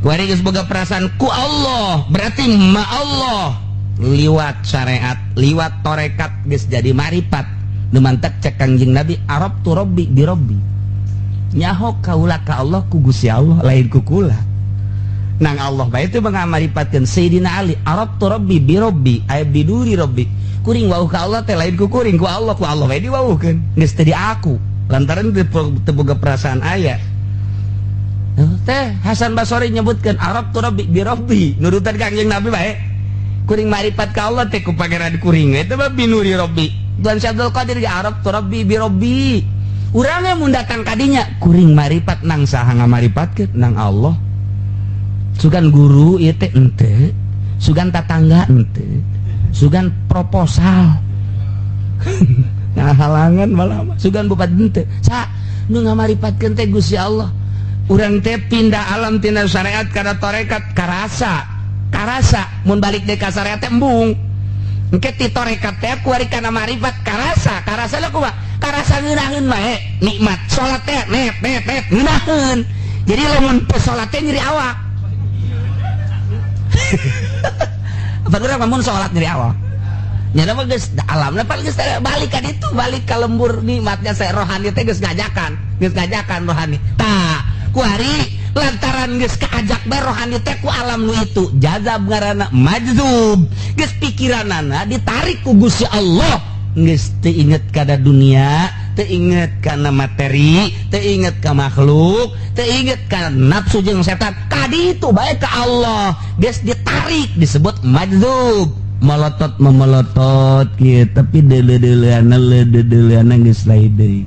Kuari geus boga perasaan ku Allah, berarti ma Allah liwat syariat, liwat torekat geus jadi marifat. Nu mantak cek Kangjeng Nabi arabtu rabbi bi rabbi. Nyaho kaula ka Allah ku Gusti Allah lain ku kula. Nang Allah bae teu ngamaripatkeun Sayyidina Ali arabtu rabbi bi rabbi ay biduri rabbi. Kuring wauh ka Allah teh lain ku kuring ku Allah bae diwauhkeun. Geus teu di aku lantaran teu boga perasaan aya. Teh Hasan Basori nyebutkeun arabtu rabbi bi rabbi nurutan Kangjeng Nabi bae. Kuring marifat ka Allah teh ku pangeran kuring eta mah binuri rabbi. Tuan Syekh Abdul Qadir ge arabtu rabbi bi rabbi. Urang mun datang kadinya kuring marifat nang saha ngamaripatkeun nang Allah. Sugan guru ieu teh henteu, sugan tatangga henteu, sugan proposal. Ngahalangan malah sugan bupati henteu. Sa nu ngamaripatkeun teh Gusti Allah. Urang teh pindah alam tina syariat kana tarekat karasa. Karasa mun balik deui ka syariat teh embung. Engke ti tarekat teh kuari kana marifat karasa, karasa lah kumaha? Karasa ngeunaheun bae nikmat salat teh net net net ngeunaheun. Jadi lamun teu salat teh nyeri awak. Apa urang mun salat nyeri awak? Nya mah geus alamna pan geus balik ka ditu, balik ka lembur nikmatnya saya rohani teh geus ngajakan rohani. Tah, kuari lantaran geus kaajak bae rohani teh ku alam nu itu jazab ngaranna majzub. Geus pikiranana ditarik ku Gusti Allah. Geus teu inget kana dunia, teu inget kana materi, teu inget ka makhluk, teu inget kana nafsu jeung setan. Kadi itu bae ka Allah. Geus ditarik disebut majzub. Melotot memelotot kieu tapi deuleu-deuleuana leudeuleuana geus lain deui.